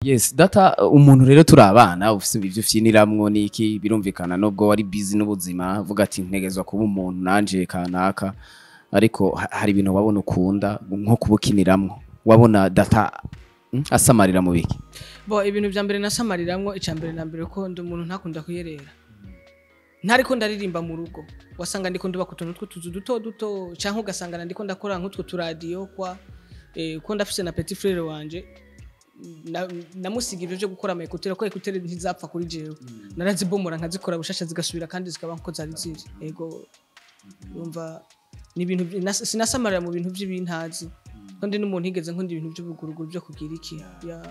Yes, data, umuntu rero turi abana ufise ivyo ufyiniramwo niki, birumvikana nubwo wari busy n'ubuzima, uvuga ati ntegezwa kuba umuntu nanje kanaka, ariko hari ibintu wabona ukunda nko kubukiniramwo. Wabona data asamarira mu biki? Bo, ibintu vya mbere nasamariramwo, ica mbere na mbere, ko ndi umuntu ntakunda kuyerera. Ntariko ndaririmba mu rugo, wasanga ndiko ndubaka utuntu tw'utuzu duto duto, canke ugasanga ndiko ndakora nk'utwo turadiyo kwa ko ndafise na petit frère wanje, namusiga ivyo vyo gukora ama écouteurs, ko écouteurs ntizapfa kuri jewe, narazibomora nkazikora bushasha, zigasubira kandi zikaba nkuko zari ziri. Ego, urumva ni ibintu sinasamarira mu bintu vy'ibintazi, ko ndi n'umuntu higeze nkunda ibintu vy'ubuguruguru byo kugira iki ya.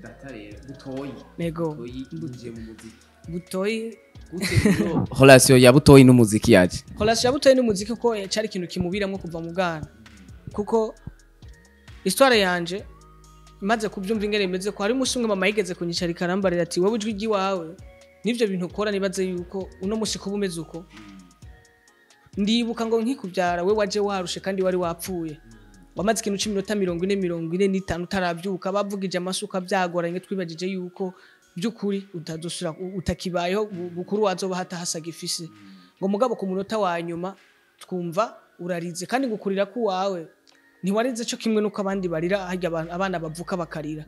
Data rero, Butoyi. Ego. Butoyi yinjiye mu muziki. Butoyi. Relation ya Butoyi n'umuziki yaje? Relation ya Butoyi n'umuziki, ko cari ikintu kimubiramwo kuva mu bwana, kuko histoire yanje maze kubyumva ingene bimeze, ko hari umunsi umwe mama yigeze kunyicarika arambarira ati: "Wowe ijwi ry'iwawe n'ivyo bintu ukora, nibaze yuko uno musi kuba umeze uko." Ndibuka ngo nkikubyara we waje warushe kandi wari wapfuye, wamaze ikintu c'iminota 40, 45 utarabyuka, bavugije amasuka byagoranye, twibagije yuko by'ukuri utazosubira, utakibayeho, bukuru wazoba hatahasaga ifise. Ngo mugabo ku munota wa nyuma twumva urarize, kandi ngukurira ku wawe ntiwarize cyo kimwe nuko abandi barira harya, abana bavuka bakarira,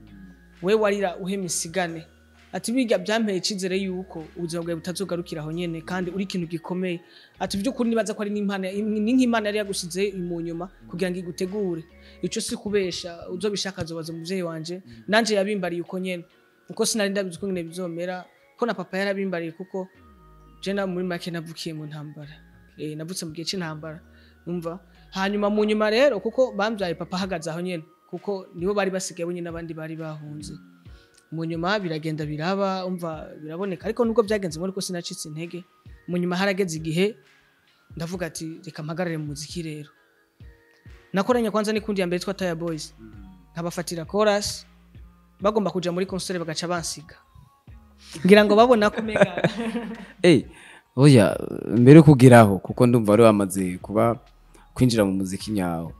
we warira uhema isigane. Ati: "Biga byampeye icizere yuko ubuzima bwawe butazogarukira aho nyene kandi uri ikintu gikomeye." Ati: "By'ukuri nibaza ko ari n'impano, ni nk'Imana yari yagusize mu nyuma kugira ngo igutegure." Ico si kubesha, uzobishaka azobaza umuvyeyi wanje, nanje yabimbariye uko nyene, kuko sinari ndabizi uko nyene bizomera, ko na papa yarabimbariye, kuko je na muri make navukiye mu ntambara, navutse mu gihe c'intambara, umva. Hanyuma mu nyuma rero, kuko bambyaye papa ahagaze aho nyene, kuko nibo bari basigaye bonyine, abandi bari bahunze. Mu nyuma biragenda biraba, umva, biraboneka, ariko nubwo byagenze muri ko sinacitse intege. Mu nyuma harageze igihe ndavuga ati: "Reka mpagarare mu muziki." Rero nakoranye kwanza n'ikundi ya mbere yitwa Taya Boys, nkabafatira chorus, bagomba kuja muri concert bagaca bansiga, ngira ngo babona ko mega. Oya, mbere yo kugeraho, kuko ndumva wari wamaze kuba kwinjira mu muziki nyawo.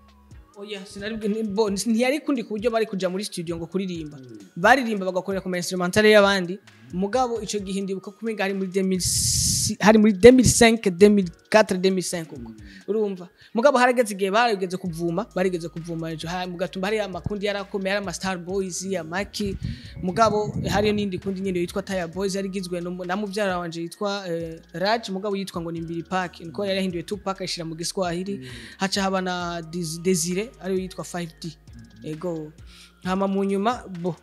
Oya, sinari bo, ntiyari kundi ku buryo bari kuja muri studio ngo kuririmba, baririmba bagakorera ku ma instrumental y'abandi. Mugabo ico gihe ndibuka ko umenga hari muri 2006, hari muri 2005, 2004, 2005 uko, urumva. Mugabo harageze igihe barigeze kuvuma, barigeze kuvuma ejo mu Gatumba hari amakundi yarakomeye, hari ama Star Boys, amaki. Mugabo hariyo n'indi kundi nyene yitwa Taya Boys, yari igizwe na muvyara wanje yitwa Raj, mugabo yitwa ngo ni Mbiri Park, niko yari yahinduye Tupac ayishira mu Giswahili. Haca haba na Desire ariyo yitwa 5D. Ego, hama mu nyuma bo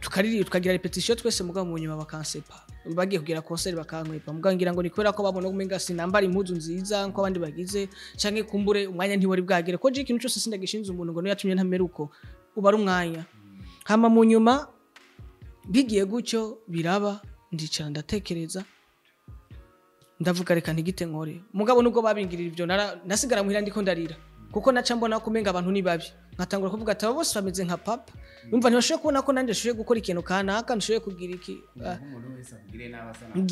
tukariri tukagira répétition twese, mugabo mu nyuma bakansepa, bagiye kugira concert bakankwepa. Mugabo ngira ngo ni kubera ko babona umenga sinambara impuzu nziza nko abandi bagize, canke kumbure umwanya ntiwari bwagere, ko je ikintu cyose sindagishinze umuntu ngo niyo yatumye ntamera uko, uba ari umwanya. Hama mu nyuma bigiye gutyo biraba, ndicara ndatekereza, ndavuga: "Reka ntigite nkore." Mugabo nubwo babingirira ivyo, nasigara muhira ndiko ndarira, kuko naca mbona ko umenga abantu ni babi, nkatangura kuvuga ati: "Aba bose bameze nka papa, numva ntibashoboye kubona ko nanjye nshoboye gukora ikintu kanaka, nshoboye kugira iki."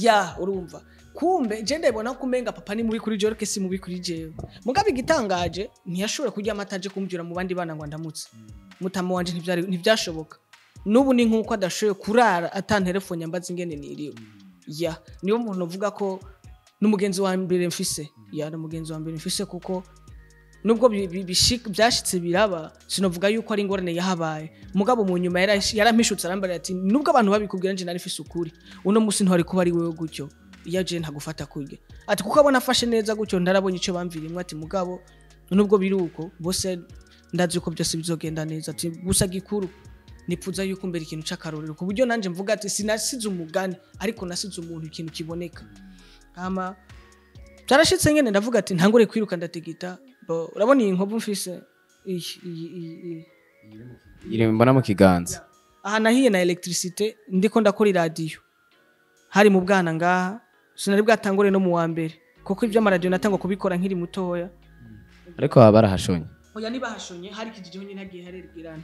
Ya, urumva, kumbe je ndabona ko umenga papa ni mubi kuri jewe, ariko si mubi kuri jewe. Mugabo igitangaje, ntiyashobora kurya amata aje kumbyura mu bandi bana ngo ndamutse mutama wanje, ntivyari, ntivyashoboka. N'ubu ni nk'uko adashoboye kurara atantelefone ambaza ingene niriwe. Ya, niyo muntu uvuga ko n'umugenzi wa mbere mfise, ya, n'umugenzi wa mbere mfise, kuko nubwo byashitse biraba, sinovuga yuko ari ingorane yahabaye. Mugabo mu nyuma yarampishutse, arambarira ati: "Nubwo abantu babikubwira, nje nari mfise ukuri. Uno musi ntwari kuba ari wewe gutyo iyo je ntagufata kurya." Ati: "Kuko abona afashe neza gutyo, ndarabonye ico bamvirimwe." Ati: "Mugabo nubwo biri uko, bose ndazi yuko byose bizogenda neza." Ati: "Gusa gikuru nipfuza yuko mbere ikintu c'akarorero, ku buryo nanje mvuga ati sinasize umugani, ariko nasize umuntu, ikintu kiboneka." Hama byarashitse nyene, ndavuga ati ntangure kwiruka, ndatigita. Bo, urabona iyi nkovu mfise, iyi iyi iyi iyi. Iri mbona mu kiganza. Aha nahiye na électricité ndiko ndakora iradiyo, hari mu bwana ngaha, sinari bwatangure no mu wa mbere, kuko ivy'amaradiyo natangwa kubikora nkiri mutoya. Ariko baba barahashonye? Oya, niba hashonye hari ikijijeho nyene, hagiye haregerana.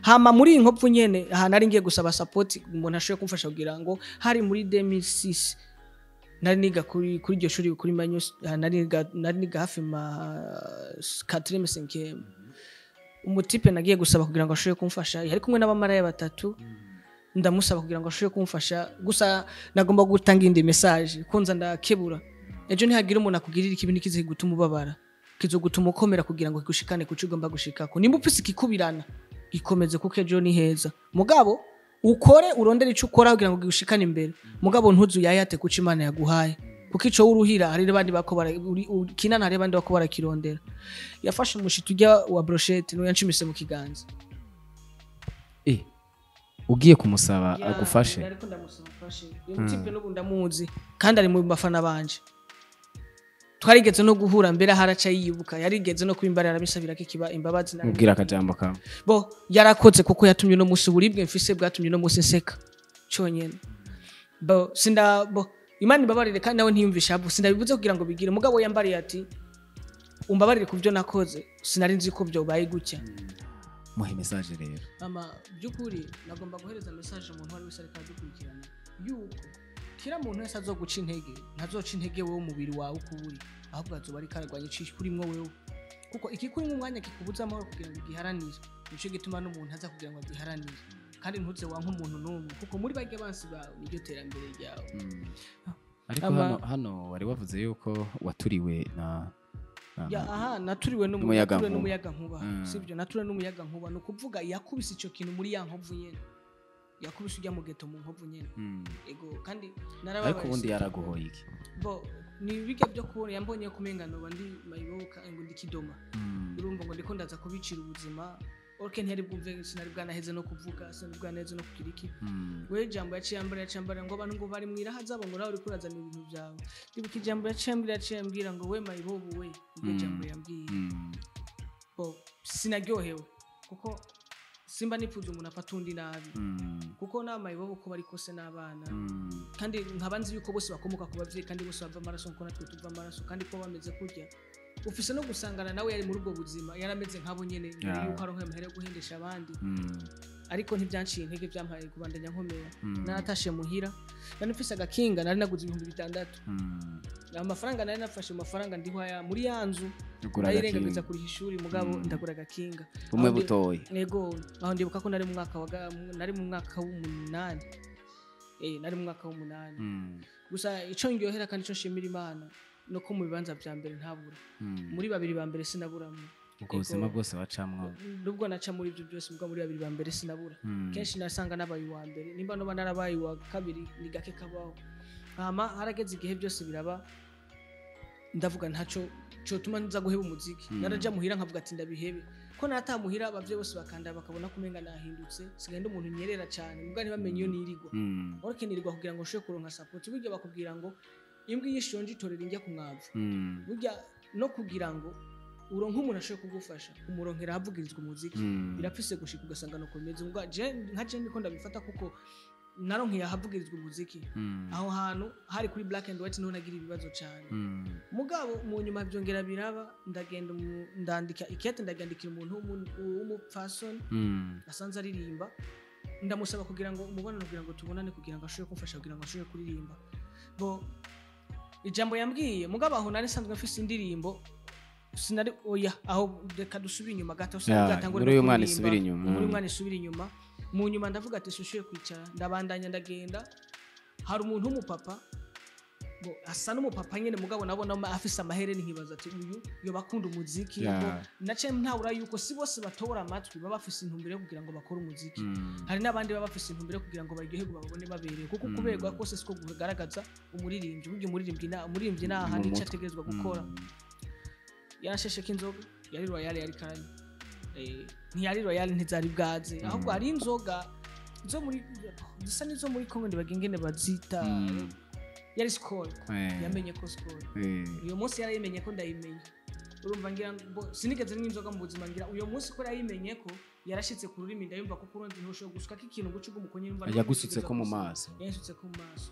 Hama muri iyi nkovu nyene, aha nari ngiye gusaba support umuntu ashoboye kumfasha kugira ngo, hari muri 2006, nari niga kuri iryo shuri kuri Manyus, aha nari niga hafi ma 4e, 5e. Umutipe nagiye gusaba kugira ngo ashobore kumfasha, yari kumwe n'abamaraya batatu. Ndamusaba kugira ngo ashobore kumfasha. Gusa nagomba gutanga indi message kunza ndakebura: ejo ntihagira umuntu akugirira ikibi, ntikize gutuma ubabara, kizogutuma ukomera kugira ngo kigushikane kuco ugomba gushikako. Nimba ufise ikikubirana, gikomeze, kuko ejo ni heza. Mugabo ukore, urondere ico ukora kugira ngo gigushikane imbere. Mugabo ntuzu yayate kuco Imana yaguhaye, kuko ico uruhira hari n'abandi bako kinana, hari abandi bako barakirondera. Yafashe umushito ujya wa brochette niwe yancumise mu kiganza. Ugiye kumusaba agufashe? Ariko ndamusaba afashe. Uyu mutipe n'ubu ndamuzi kandi ari mu bafana banje, twarigeze no guhura mbere, haraca yibuka, yarigeze no kwimbara, arabisabira ko ikiba imbabazi Mubwira akajambo kawe. Bo yarakoze, kuko yatumye uno munsi uburibwe mfise bwatumye uno munsi nseka cyonyine. Bo sinda, bo Imana imbabarire, kandi nawe ntiyumvisha abo, sindabivuze kugira ngo bigire. Mugabo yambariye ati: "Umbabarire ku byo nakoze, sinari nzi ko byobaye gutya." Muhe message rero. Ama by'ukuri nagomba guhereza message umuntu uwo ari wese ariko aradukurikirana, yuko kila muntu wese azoguca intege, ntazoca intege wowe umubiri wawe uko uri, ahubwo azoba ariko ararwanya icikurimwo wewe, kuko ikikurimwo umwanya kikubuza amahoro kugira ngo ugiharanire. Nico gituma n'umuntu aza kugira ngo agiharanire. Kandi ntuze wanke umuntu n'umwe, kuko muri barya bansi bawe niryo terambere ryawe. Ariko hano wari wavuze yuko waturiwe na Ya, aha naturiwe n'umuyaga naturiwe nkuba. N'umuyaga nkuba. Sibyo, naturiwe n'umuyaga nkuba, ni ukuvuga yakubise ico kintu muri ya nkovu nyene, yakubise ujya mu geto mu nkovu nyene. Ego, kandi narababaye. Ariko ubundi yaraguhoye iki? Bo ni bijya byo kubona yambonye kumenga noba ndi mayiboka, ngo ndi kidoma. Urumva ngo ndiko ndaza kubicira ubuzima. Orke ntiyari bwumve, sinari bwanaheze no kuvuga, sinari bwanaheze no kugira iki. We ijambo yaciye ambara, yaciye ambara ngo abantu ngo bari mwiraha zabo, ngo nawe uriko urazana ibintu byawe. Ndibuka ijambo yaciye ambwira, yaciye ambwira ngo: "We mayibobo we." Iryo jambo yambwiye, bo sinaryohewe, kuko simba nipfuza umuntu afata undi nabi, kuko n'amayibobo ko bari kose n'abana, kandi nkaba nzi yuko bose bakomoka ku bavyeyi, kandi bose bava amaraso nkuko natwe tuva amaraso. Kandi ko bameze kurya, ufise no gusangana nawe yari muri ubwo buzima, yarameze nkabo nyene mbere yuko aronka amahera yo guhendesha abandi. Ariko ntibyanciye intege, byampaye kubandanya nkomera. Naratashe muhira, nari mfise agakinga nari naguze 6000. Amafaranga nari nafashe mu mafaranga ndiho aya muri ya nzu, Ugura nayirengagiza agakinga. kuriha ishuri, mugabo ndagura agakinga. Bumwe Aho butoyi. Yego, aho ndibuka ko nari mu mwaka wa nari mu mwaka w'umunani, nari mu mwaka w'umunani. Gusa ico ndyohera kandi ico nshimira Imana nuko mu bibanza vya mbere ntabura, muri babiri ba mbere sinaburamo. Ubwo buzima bwose wacamwo? Nubwo naca muri ibyo byose, ubwo muri babiri ba mbere sinabura. Kenshi nasanga nabaye uwa mbere, nimba noba narabaye uwa kabiri ni gake kabaho. Hama harageze igihe byose biraba, ndavuga ntaco cotuma nza guheba umuziki. Naraja muhira nkavuga ati ndabihebe, ko natamuhira abavyeyi bose bakanda bakabona ko umenga nahindutse, sigaye ndi umuntu nyerera cyane, muga ntibamenye iyo nirirwa. Ariko nirirwa kugira ngo nshobore kuronka support. Burya bakubwira ngo imbwa iyo ishonje itorera indya ku mwavu. Burya no kugira ngo uronke umuntu ashoboye kugufasha, umuronkera ahavugirizwa umuziki. Birapfise gushika ugasanga nuko bimeze. Muga nka je niko ndabifata, kuko naronkeye ahavugirizwa umuziki. Aho hantu hari kuri Black and White, niho nagira ibibazo cyane. Mugabo mu nyuma byongera biraba, ndagenda ndandika ikete, ndagendikira umuntu w'umupfasoni asanze aririmba, ndamusaba kugira ngo umubonano, kugira ngo tubonane, kugira ngo ashobore kumfasha kugira ngo ashobore kuririmba. Bo ijambo yambwiye, mugabo aho nari nsanzwe mfise indirimbo, sinari, oya, aho reka dusubire inyuma gato. Ya, Bwatangure inkuru y'umwana kuririmba. isubira inyuma. Inkuru y'umwana isubira inyuma. Mu nyuma ndavuga ati shishuye kwicara, ndabandanya ndagenda. Hari umuntu w'umupapa, bo asa n'umupapa nyene, mugabo nabona afise amahereni, nkibaza ati uyu yoba akunda umuziki. Bo naciye ntahura yuko si bose batobora amatwi baba bafise intumbero yo kugira ngo bakore umuziki. Hari n'abandi baba bafise intumbero yo kugira ngo baryoherwe, babone baberewe, kuko kuberwa kose siko kugaragaza umuririmbyi. Burya umuririmbyi na umuririmbyi nta handi Mu icyo mutwe. ategerezwa gukora. Yarashesheka inzoga, yari Royal, yari karanye, ntiyari Royal, ntizari bwaze, ahubwo hari inzoga zo muri zisa n'izo muri Congo, ndibaga ingene bazita. Yari Skol. Yamenye ko Skol uyo munsi yarayimenye ko ndayimenye. Urumva ngira ngo sinigeze n'inzoga mu buzima, ngira uyo munsi ko yayimenye ko yarashitse ku rurimi, ndayumva, kuko urundi ntushobora gusukako ikintu guca umukonye yumva. Yagusutse ko mu maso? Yansutse ko mu maso.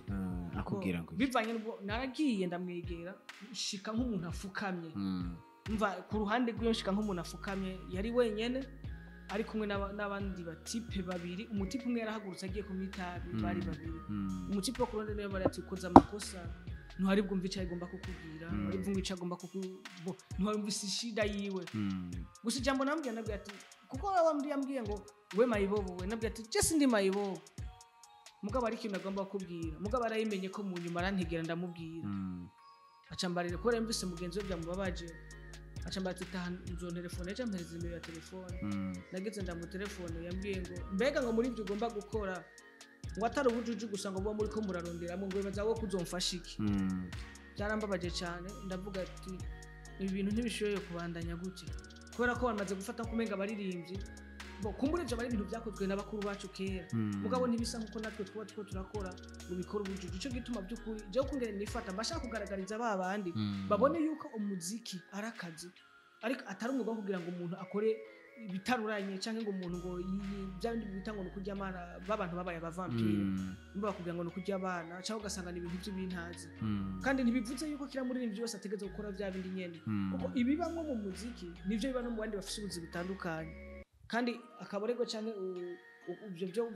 Akubwira ngo iki? Bivanye n'ubwo naragiye ndamwegera, nshika nk'umuntu afukamye. Mva ku ruhande rw'iyo, nshika nk'umuntu afukamye. Yari wenyene, ari kumwe n'abandi batipe babiri. Umutipe umwe yarahagurutse agiye kunywa itabi, bari babiri. Umutipe wo ku ruhande niwe bari ati: "Ukoze amakosa, ntiwari bwumve icyo agomba kukubwira, ntiwari bwumve icyo agomba kuku bo, ntiwari bwumve ishida yiwe." Gusa ijambo namubwira, nabwira ati Kuko wambwiye, yambwiye ngo we mayibobo, we nabwiye ati je sindi mayibobo, mugabo ari ikintu agomba kubwira, mugabo arayimenye ko mu nyuma arantegera ndamubwira. Aca mbarira kubera yumvise mugenzi we byamubabaje, aca mbarira ati taha nzontelefone, aca mpereza nimero ya telefone. Nageze ndamutelefone, yambwiye ngo mbega ngo muri ibyo ugomba gukora, ngo atari ubujuju gusa, ngo muba muri ko muraronderamo, ngo wibaza wo kuzomfasha iki? Byarambabaje cyane, ndavuga ati ibi bintu ntibishoboye kubandanya gutya, kubera ko bamaze gufata kumenga abaririmbyi bo kumbura ivyo bari ibintu byakozwe n'abakuru bacu kera, mugabo ntibisa nkuko natwe twaba two turakora ngo bikore ubujuju. Ico gituma by'ukuri jewe kungene nifata, mbashaka kugaragariza ba bandi babone yuko umuziki ari akazi, ariko atari umwuga wo kugira ngo umuntu akore ibitaruranye, cyangwa ngo umuntu ngo bya bindi bita ngo ni ukurya abana b'abantu babaye abavampire, nimba bakubwira ngo ni ukurya abana, cyangwa ugasanga ni ibintu by'ibintazi. Kandi ntibivuze yuko kiriya muririmbyi wese ategereza gukora bya bindi nyene, kuko ibibamwo mu muziki nivyo biba no mu bandi bafise ubuzi butandukanye. Kandi akaborego canke ivyo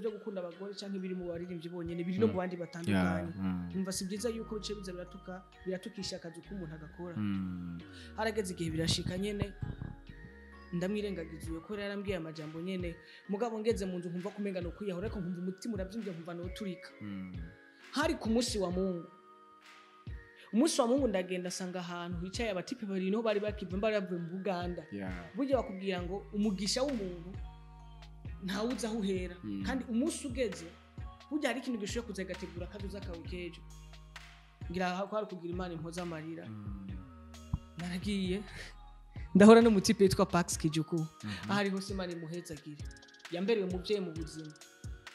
byo gukunda abagore canke biri mu baririmbyi bonyene, biri no mu bandi batandukanye. Numva si byiza yuko bice biza biratuka, biratukisha akazi k'umuntu agakora. Harageze igihe birashika nyene ndamwirengagiza uyo, kubera yarambwiye amajambo nyene, mugabo ngeze mu nzu nkumva kumenga no kwiyahura, ariko nkumva umutima uravyimbye, nkumva noturika. Hari ku munsi wa Mungu, umunsi wa Mungu ndagenda asanga ahantu hicaye abatipe babiri, niho bari bakiva, bari bavuye mu Buganda. Burya bakubwira ngo umugisha w'umuntu ntawuzi aho uhera. Kandi umunsi ugeze burya hari ikintu gishoboye kuza gategura akazoza kawe k'ejo. Ngira ko hari kugira Imana impoza amarira. Naragiye ndahora n'umutipe yitwa Pax Kijuku, aho ari hose Imana imuhezagire, yambereye umuvyeyi mu buzima,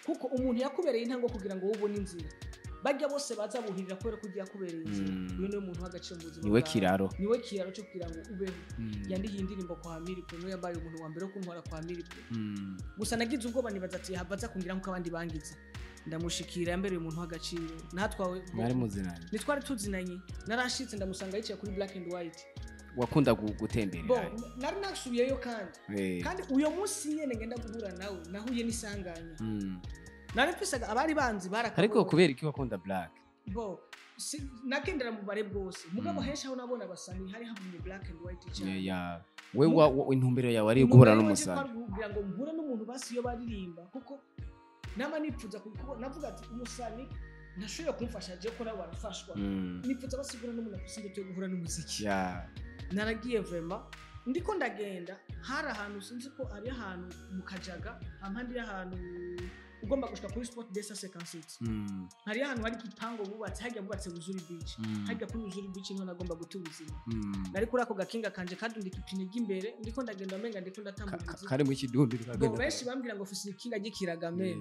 kuko umuntu yakubereye intango kugira ngo wowe ubone inzira, bajya bose baza buhirira kubera ko ugiye akubereye inzira. Uyu niwe muntu w'agaciro mu buzima Niwe bwawe. kiraro. Niwe kiraro cyo kugira ngo ubeho. Yandihiye indirimbo kwa Miripo, niwe yambaye umuntu wa mbere wo kuntwara kwa Miripo. Gusa nagize ubwoba, nibaza ati hava aza kungira nk'uko abandi bangize. Ndamushikira, yambereye umuntu w'agaciro, natwawe. Mwari muzinanye? Ntitwari tuzinanye, narashitse ndamusanga yicaye kuri Black and White. Wakunda Bo gutemberera? Nari nasubiyeyo kandi. Kandi uyo munsi nyene ngenda guhura nawe, nahuye n'isanganya. Nari mfise abari banzi barakabonye. Ariko kubera iki wakunda Black? Bo nagendera mu bare bwose, mugabo henshi aho nabona abasani hari havumye Black and White cyane. Yeah. We intumbero yawe ari guhura n'umusani? Kwari kugira ngo mpure n'umuntu basi iyo baririmba, kuko nama nipfuza kuko navuga ati umusani ntashoboye kumfasha je ko nawe warafashwa, nipfuza basi guhura n'umuntu afise indoto yo guhura n'umuziki. Naragiye vraiment, ndiko ndagenda hari ahantu, sinzi ko ari ahantu mu Kajaga, hampande y'ahantu ugomba gushika kuri Sport Desa 56. Hari ahantu hari igipangu bubatse hajya, bubatse Buzuri Beach. Hajya kuri Buzuri Beach niho nagomba guta ubuzima. Nari kuri ako gakinga kanje kadundika ipine ry'imbere, ndiko ndagenda amenga ndiko ndatambuka inzira. Kari mu kidundi? Bo benshi bambwira ngo ufise ikinga ry'ikiragame.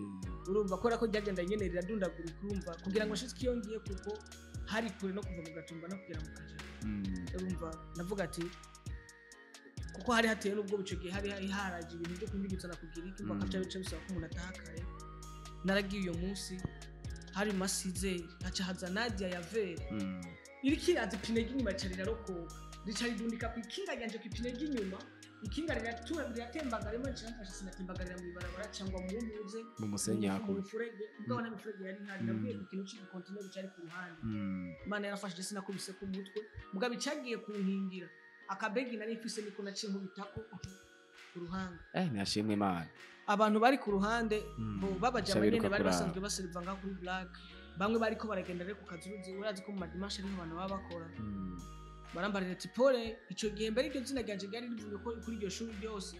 Urumva kubera ko ryagenda nyene riradundagurika, urumva kugira ngo nshitse iyo ngiye, kuko hari kure no kuva mu Gatumba no kugera mu Kajaga. Urumva navuga ati kuko hari hateye n'ubwo ico gihe hari haraje ibintu byo kunyigitsa na kugira iki, bakaca bice bisaba ko umuntu ataha kare. Naragiye uyo munsi hari mu masizeri, haca haza Nadia ya Vere, iriko iraza, ipine ry'inyuma rica rirarokoka, rica ridundika ku ikinga ryanje, ku ipine ry'inyuma, ikinga riratura riratembagara, rimwe rica rimfasha sinatembagarira mw'ibarabara cyangwa mu ntuze Mu musenyi mu hakurya. mufurege, mugabo nta mifurege yari ihari. Navuye ku kintu c'igikontineri cari ku ruhande. Imana yarafashije sinakubise ku mutwe, mugabo icagiye kunkingira akabegi nari mfise, niko naciye nkubitako ku ruhande. Nashimwe Imana. Abantu bari ku ruhande bo babajama Shabiruka nyene bari kuraba. basanzwe baseriva ngaho kuri Black, bamwe bariko baragenda rero ku kazuruzi, urazi ko mu madimashe ariho abantu baba bakora. Barambarira ati pole. Ico gihe mbere iryo zina ryanje ryari rivuye ko kuri iryo shuri ryose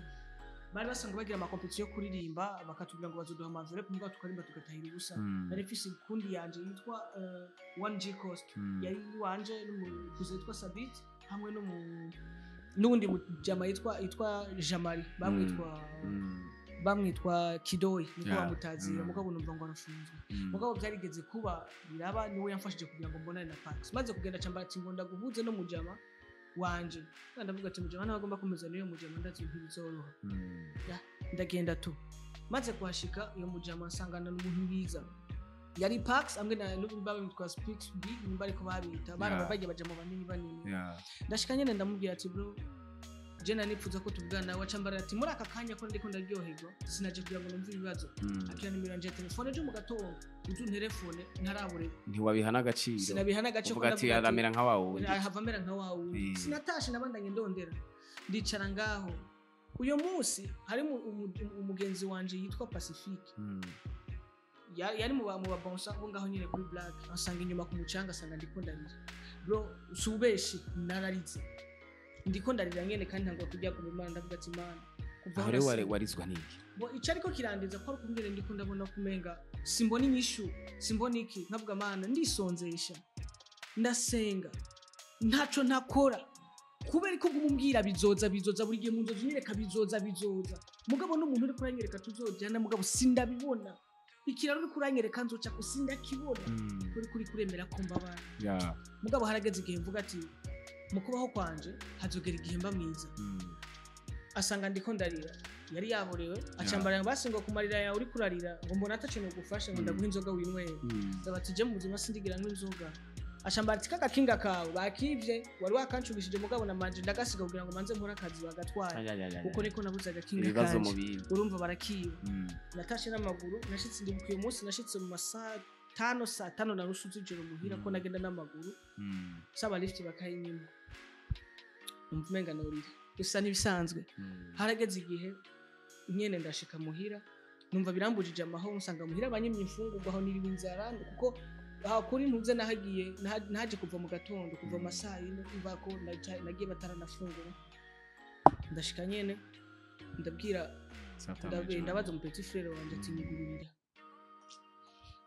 bari basanzwe bagira amakompetisiyo yo kuririmba, bakatubwira ngo bazoduha ama enveloppe, mugabo tukaririmba tugatahira ubusa. Nari mfise ikundi yanje yitwa 1G Cost. Yari iwanje n'umukuzi yitwa Sabit hamwe n'uwundi mujama yitwa Jamari, bamwitwa bamwitwa Kidoyi niko bamutazira. Mugabo numva ngo arafunzwe. Mugabo byarigeze kuba biraba, niwe yamfashije kugira ngo mbonane na Pax. Maze kugenda cambara ati ngo ndaguhuze no mujama wanje. Kandi ndavuga ati mujama nawe agomba kumeza niyo mujama ndazi ntibizoroha. Ndagenda tu, maze kuhashika iyo mujama nsangana n'umuntu mwiza yari Pax amwe na n'ubu bamwitwa Speaks B, nimba ariko babita bana. Bagiye baja mu banini banini. Ndashika nyene ndamubwira ati bro, je nanifuza ko tuvugana nawe. Acambarira ati muri aka kanya ko ndiko ndaryoherwa, sinaje kugira ngo numve ibibazo. Akira nimero yanje ya telefone, ejo mu gatondo uzu unterefone ntarabureka. Ntiwabiha n'agaciro? Sinabiha n'agaciro. Uvuga ati aramera nka wa wundi. Hava amera nka wa wundi. Eh. Sinatashe, nabandanye ndondera, ndicara ngaho. Uyo munsi hari umugenzi wanje yitwa Pacifique, yari mu babonsa bo ngaho nyine kuri Black, asanga inyuma ku mucanga, asanga ndiko ndarira. Bro, subeshi, nararize ndiko ndarira nyene, kandi ntangura kujya ku Imana, ndavuga ati: "Imana, kuva Aho aho rero warizwa n'iki? Bo ico ariko kirandiza ko ari ukungene ndiko ndabona kumenga simbona inyishu, simbona iki. Nkavuga: "Mana, ndisonzesha, ndasenga, ntaco ntakora, kubera ko uguma umbwira bizoza, bizoza, buri gihe mu nzozi unyereka bizoza, bizoza, mugabo n'umuntu uriko uranyereka tuzojana, mugabo sindabibona. Ikiraro uriko uranyereka nzoca ko sindakibona, uri kuri kuremera ko mbabara." Mugabo harageze igihe mvuga ati: "Mu kubaho kwanje hazogera igihe mba mwiza." Asanga ndiko ndarira, yari yaborewe, acambara basi ngo: "Ku marira yawe uri kurarira, ngo mbona ataco nogufasha, ngo ndaguha inzoga winywere." Ndaba ati: "Je mu buzima sindigira nk'inzoga." Acambara ati: "Kagakinga kawe bakivye, wari wakancubishije, mugabo namanje ndagasiga kugira ngo manze nkore akazi, bagatwara." Uko niko nabuze agakinga Ibibazo mu kanje. bindi. Urumva barakiba. Natashe n'amaguru, nashitse, ndibuka uyu munsi nashitse mu masaha 5, 5:30 z'ijoro muhira, ko nagenda n'amaguru, saba lift bakayinyima, numva umenga norira gusa n'ibisanzwe. Harageze igihe nyene ndashika muhira, numva birambujije amahoro, nsanga muhira banyimye imfungurwa, aho niriwe inzara, kuko aho kuri ntuze nahagiye nahaje kuva mu gatondo, kuva mu masaha 4, umva ko nagiye bataranafungura. Ndashika nyene ndabwira 5 y'ijoro. Ndabaza umu petit frère wanje ati: "Nyugururira."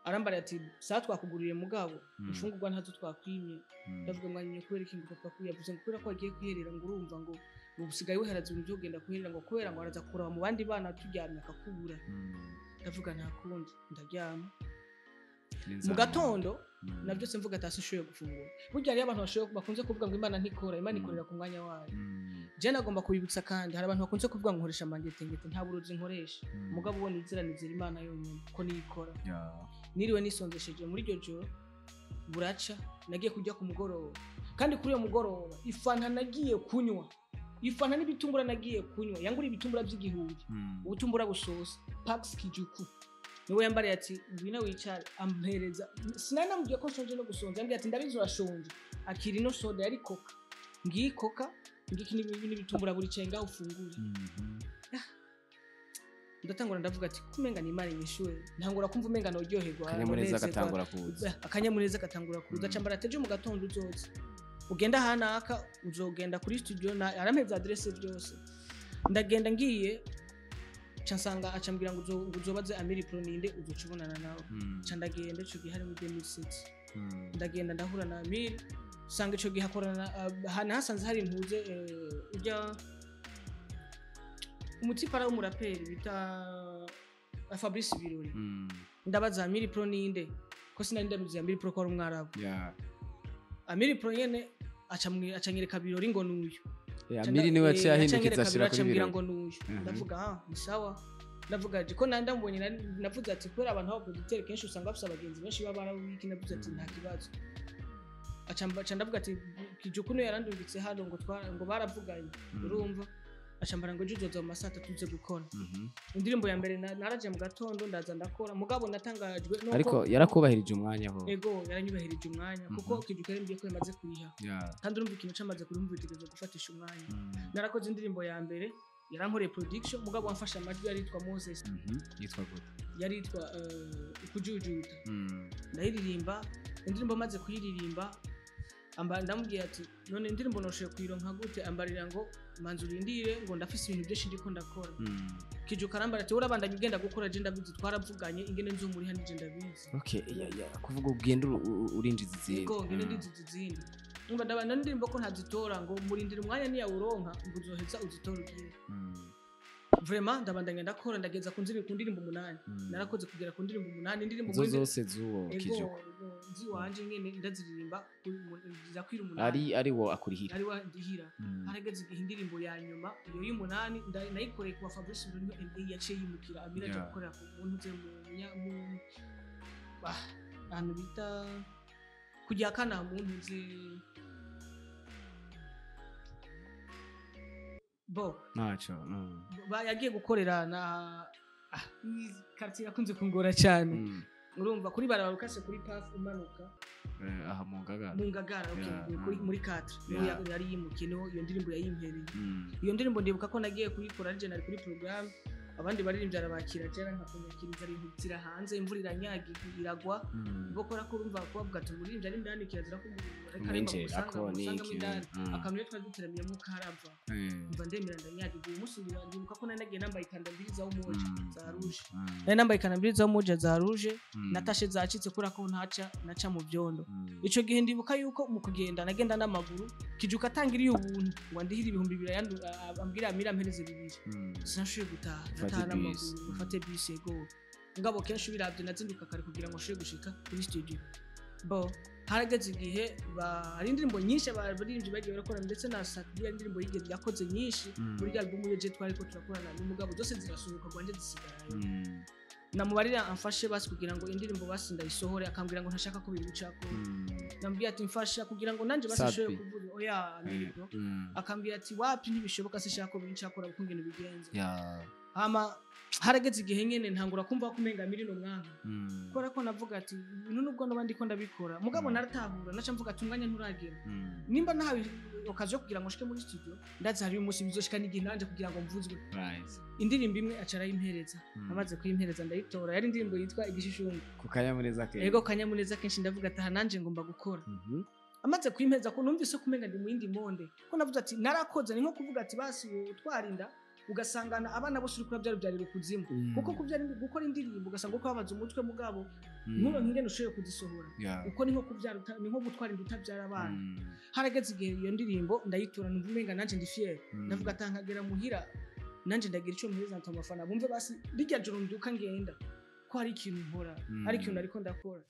Arambara ati: "Saa twakuguriye, mugabo imfungurwa ntazo twakwimye." Ndavuga: "Mwanyimye kubera iki?" Ngo papa yavuze ngo kubera ko agiye kwiherera, ngo urumva ngo ubu usigaye wiheraza ibintu byo kugenda kwiherera, ngo kubera ngo araza kuraba mu bandi bana turyamye akakubura. Ndavuga: "Nta kundi." Ndaryama. Mu gatondo na byose mvuga ati: "Ashoboye gufungura." Burya hariyo abantu bakunze kuvuga ngo Imana ntikora. Imana ikorera ku mwanya wayo. Je nagomba kubibutsa, kandi hari abantu bakunze kuvuga ngo nkoresha amangetengete. Nta burozi nkoresha. Mugabo uwo nizera, nizera Imana yonyine ko niyo ikora. Niriwe nisonzesheje muri iryo joro, buraca, nagiye kurya ku mugoroba. Kandi kuri uyo mugoroba ifanta nagiye kunywa, ifanta n'ibitumbura nagiye kunywa, yangura ibitumbura by'igihumbi, ubutumbura busosa. Pax Kijuku niwe yambariye ati: "Ngwino wicare." Ampereza, sinari namubwiye ko nshonje no gusonza, yambwiye ati: "Ndabizi urashonje, akira ino soda." Yari Coca. "Ngiyi Coca, ngiki n'ibitumbura, buri cenga ufungure." Ndatangura ndavuga ati: "Kumenga ni Imana inyishuwe." Ntangura kumva umenga noryoherwa, Akanyamuneza nonezerwa. gatangura kuza. Akanyamuneza gatangura kuza. Cambara ateje mu gatondo uzoza ugenda ahanaka, uzogenda kuri studio na arampeza adresse byose. Ndagenda, ngiye ca nsanga acambwira ngo ngo uzobaze Amiri Pro ninde, uzoca ubonana nawe. Ca ndagenda, ico gihe hari muri 2007. Ndagenda, ndahura na Amiri, usanga ico gihe akorana nahasanze hari ntuze ujya umutipara w'umuraperi bita Fabrice Birori. Ndabaza Amiri Pro ninde, ko sinari ndabizi Amiri Pro ko ari umwarabu. Amiri Pro nyene acanyereka Birori ngo nuyu. Amiri niwe yaciye ahindukiza ashira kuri Acambwira Birori. ngo nuyu. Ndavuga: "Ah, ni sawa." Ndavuga ati ko nari ndamubonye, navuze ati kubera abantu b'abaproducteur kenshi usanga bafise abagenzi benshi b'abarabu biki. Navuze ati: "Nta kibazo." Aca ndavuga ati: "Kijuku niwe yarandungitse hano, ngo ngo baravuganye." Urumva acambara ngo ejo uzoza mu masaa 3 uze gukora indirimbo ya mbere. Naraje mu gatondo, ndaza ndakora, mugabo natangajwe nuko Ariko yarakubahirije umwanya ho? Ego, yaranyubahirije umwanya, kuko Kijuku yari ko yamaze kuriha. Kandi urumva ikintu camaze kurumva bitegerezwa gufatisha umwanya. Narakoze indirimbo ya mbere, yarankoreye production, mugabo wamfashe amajwi yari yitwa Moses. Yitwa gute? Yari yitwa Ukujujuta. Ndayiririmba indirimbo, maze kuyiririmba ndamubwiye ati: "None indirimbo noshoboye kuyironka gute?" Ambarira ngo: "Manza urindire, ngo ndafise ibintu byinshi ndiko ndakora." Kijuka arambara ati: "Urabandanya ugenda gukora, je ndabizi, twaravuganye ingene nzomuriha, nije ndabizi." Okay, ya, kuvuga ugenda urinjiza izindi. Ego, ngene ndiziza izindi. Umva, ndabana n'indirimbo ko ntazitora, ngo murindire umwanya niyawuronka ngo uzoheza uzitora ugiye. Vraiment ndabandanya ndakora, ndageza ku ndirimbo 8. Narakoze kugera ku ndirimbo 8, indirimbo Izo zose z'uwo Ego. Kijuku? Ego, ziwanje nyene ndaziririmba ziza kwira 8. Ari wo akurihira? Ari wa ndihira. Harageze igihe indirimbo ya nyuma, iyo y'umunani, nayikoreye kuwa Fabrice Bruno MA, yaciye yimukira Amira aja gukorera ku muntu uze mu ahantu bita kujya kana muntu nze bo. Ntaco. Yagiye gukorera na iyi quartier yakunze kungora cyane. Urumva kuri barabara ukase kuri paf umanuka. Aha mu Ngagara. Mu Ngagara, okay. Kuri muri 4 niho yari yimukiye, niho iyo ndirimbo yayimpereye. Iyo ndirimbo ndibuka ko nagiye kuyikora ari je nari kuri programme, abandi baririmbyi arabakira, jera nkakunyakiriza rinkubitira hanze, imvura iranyagiye iragwa. Bokora ko urumva ko bavuga ati umuririmbyi ari indani kirazira ko reka reka Umwinjira ko musanga ni musangamo iki? indani. Akantu rero twari duteramiyemo karava. Mva ndemera ndanyagirwa. Uyu munsi ndibuka ko nari nagiye nambaye ikandambiri za Umoja za rouge. Nari nambaye ikandambiri za Umoja za rouge, natashe zacitse kubera ko ntaca naca mu byondo. Ico gihe ndibuka yuko mu kugenda nagenda n'amaguru, Kijuka atangiriye ubuntu ngo andihire 2000, ambwira amira ampereze 2. Sinashoboye gutaha. Ufate nataha n'amaguru. bisi. Mfate bisi, yego. Ngabo kenshi ubiravye nazinduka kare kugira ngo nshobore gushika kuri studio. Bo harageze igihe hari indirimbo nyinshi abaririmbyi bagiye barakora, ndetse na Sakbi hari indirimbo yigeze yakoze nyinshi muri album ye je twariko turakorana n'umugabo, zose zirasohoka rwanje zisigarayo. Namubarira amfashe basi kugira ngo indirimbo basi ndayisohore, akambwira ngo ntashaka ko bimucako. Namubwiye ati mfasha kugira ngo nanje basi Safi. nshobore kuvuga oya nibwo. Akambwira ati wapi, ntibishoboka, sinshaka ko bincakora kuko ngene bigenze. Hama harageze igihe nyene ntangura kumva ko umenga miri no mwanka, kubera ko navuga ati ibintu nubwo noba ndiko ndabikora mugabo naratahura, naca mvuga ati umwanya nturagera. Nimba nahawe okazi yo kugira ngo nshike muri studio, ndazi hari umunsi bizoshika n'igihe nanje kugira ngo mvuzwe. Indirimbo imwe aca arayimpereza. Amaze kuyimpereza ndayitora, yari indirimbo yitwa Igishishungu. Ku kanyamuneza kenshi. Ego, kanyamuneza kenshi. Ndavuga ati aha nanje ngomba gukora. Amaze kuyimpeza ko numvise ko umenga ndi mu yindi monde, ko navuze ati narakoze, ni nko kuvuga ati basi utwarinda ugasangana abana bose uriko urabyara ukuzimu. Kuko kubyara gukora indirimbo ugasanga uko wabaza umutwe mugabo nturonke ingene ushoboye kuzisohora. Uko ni nko kubyara ni nko gutwara inda utabyara abana. Harageze igihe iyo ndirimbo ndayitura, numva umenga nanje ndi fier. Ndavuga ati nkagera muhira nanje ndagira ico mpereza abafana bumve basi rirya joro mbyuka ngenda ko hari ikintu nkora, hari ikintu ariko ndakora.